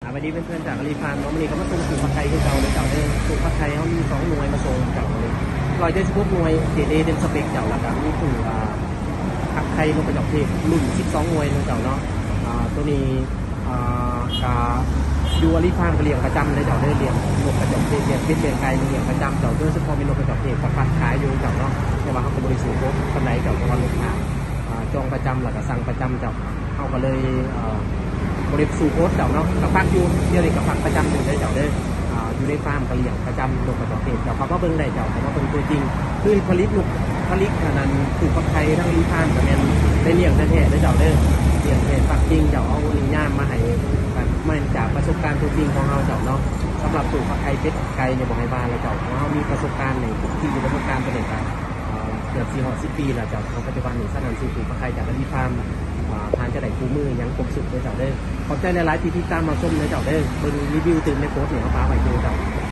ສະບາຍດີເພື່ອນໆ ຈາກອາລີຟາມເນາະ. ມື້ນີ້ກໍມາສົ່ງປູກຟັກໄຂ່ຄືເກົ່າເນາະເຈົ້າເດີ. ປູກຟັກໄข่ເຮົາມີສອງໜ່ວຍມາສົ່ງເຈົ້າເດີ. ຮ້ອຍເຈັດສິບຫົກໜ່ວຍ ເກຣດເອເຕັມສະເປັກເຈົ້າ ແລ້ວກໍມີປູກ ອ່າ ຟັກໄຂ່ນົກກະຈອກເທດ ລຸ້ນສິບສອງໜ່ວຍເນາະເຈົ້າເນາະ. ອ່າ ໂຕນີ້ ອ່າ ກະຢູ່ອາລີຟາມກໍລ້ຽງປະຈຳເລີຍເຈົ້າເດີ. ລ້ຽງນົກກະຈອກເທດ ລ້ຽງເປັດ ລ້ຽງໄກ່ ລ້ຽງປະຈຳເຈົ້າ. ໂດຍສະເພາະແມ່ນນົກກະຈອກເທດ ກໍຟັກຂາຍຢູ່ເຈົ້າເນາະ. ແຕ່ວ່າເຮົາກໍບໍ່ໄດ້ສູ້ກົດປານໃດເຈົ້າ ເພາະວ່າລູກຄ້າ ອ່າ ຈອງປະຈຳ ແລ້ວກໍສັ່ງປະຈຳເຈົ້າ. ເຮົາກໍເລີຍ ເອີ ບໍ່ໄດ້ສູ້ກົດເຈົ້າເນາະ, ກໍຟັກຢູ່ ດຽວນີ້ກໍຟັກປະຈຳຢູ່ເດີເຈົ້າເດີ. ອ່າ ຢູ່ໃນຟາມກໍລ້ຽງປະຈຳນົກກະຈອກເທດເຈົ້າ. ເຂົ້າມາເບິ່ງໄດ້ເຈົ້າ, ເຂົ້າມາເບິ່ງຕົວຈິງ. ຄືຜະລິດລູກ ຜະລິດອັນນັ້ນ ປູກຟັກໄຂ່ທັງອາລີຟາມ ກໍແມ່ນໄດ້ລ້ຽງແທ້ໆເດີເຈົ້າເດີ. ລ້ຽງແທ້ປັກຈິງເຈົ້າ. ເອົານິຍາມມາໃຫ້ ແມ່ນຈາກປະສົບການຕົວຈິງຂອງເຮົາເຈົ້າເນາະ. ສຳລັບປູກຟັກໄຂ່ ເປັດ ໄກ່ນີ້ ບໍ່ໃຫ້ວ່າແລ້ວເຈົ້າ, ເພາະເຮົາມີປະສົບການໃນທຸກທີ່, ປະສົບການຕົວນີ້ກໍ ອ່າ ເກືອບຊິຮອດສິບປີແລ້ວເຈົ້າ ເນາະ ປັດຈຸບັນນີ້. ສະນັ້ນ ຊື້ປູກຟັກໄຂ່ຈາກອາລີຟາມ ອ່າ ທ່ານຈະໄດ້ຄູ່ມືຢ່າງຄົບຊຸດເດີເຈົ້າເດີ. ຂອບໃຈຫຼາຍໆທີ່ຕິດຕາມຮັບຊົມເດີເຈົ້າເດີ. ເບິ່ງຣີວິວຕື່ມໃນໂພສນີ້ ເຮົາປະໄວ້ເດີເຈົ້າ.